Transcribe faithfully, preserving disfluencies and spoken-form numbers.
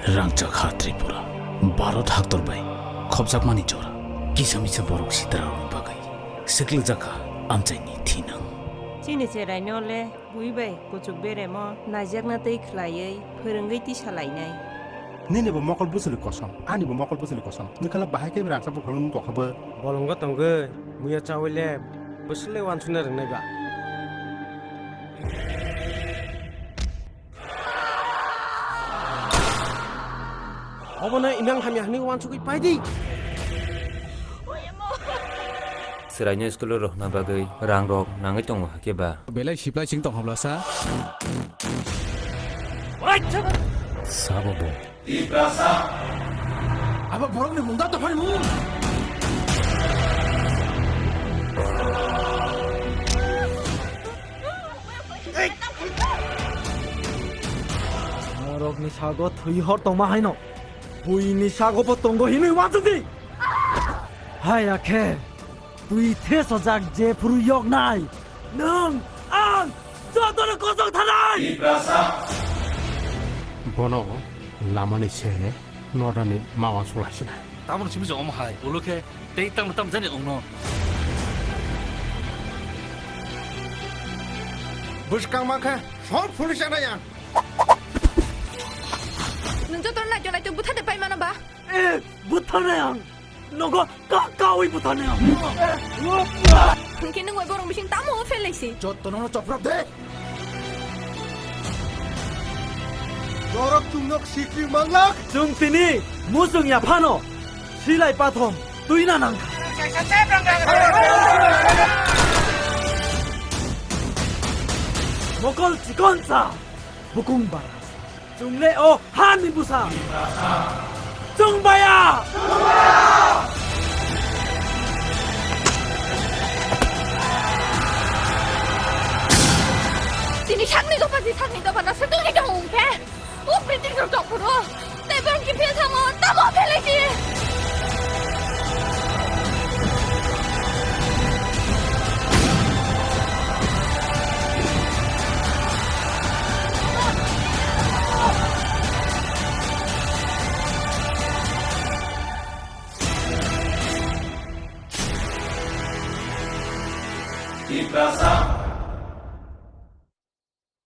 Rangchak ha Tripura, Bharat haktor bai khopjakmani jora, kisa misa borok sitrarokni bagwi swklikjak kha amchaini thinang. Chini cheraino le bui bai kuchuk beremo naijakna twi khwlaiwi phwrwngwi tisa lainai. Nini bo mokol bwswli kosom, ani bo mokol bwswli kosom. Nwkhala bahai khe rangchak buphang wng tongkha bo. Bolongo tongwi muya chawi le bwswk le wansukna rwngnai ba. Obono imang hamya hwnwi wansugwi pai di. Chwraino school-o rohorna bagwi rangrok nangwi tongo hakhe ba? Belai siplai sing tong habla sa? Sabo bo. Abo borokni mungda dophani mung. Norokni sago thwi hor tongma haino, buini sago bo tongo hinwi uansukdi. Haya khe twi thesojak jephuru yoknai, nwng ang jotono kosong thanai. Bono lamani sere norani mawa sulaisina. Tamoni simi jong omo hai, ulo khe tei tamo tamo jani ongno. Bwskang mankhe sor phuri chana yang. Nwng jotono naitwk naitwk bwthar de pai mano ba? Eh, bwthar nai ang. Nogo ka kawi bwthar nai ang. Hwnkhe nwng bai borok bising tamo o phelaisi? Jotto nono chopra de. Norok chwngno sikri manglak. Chwng tini muchung ya phano silai pathom twina nangkha. Mokol chikon sa, bukung bara. Chwng le o hani bwsa. Chwng baya. Chini sakni dopha si sakni dopha na swtwngwi tongo hwnkhe. O British rok tongphuru tei borok kiphil thango, tamo phelaisi. Tiprasa,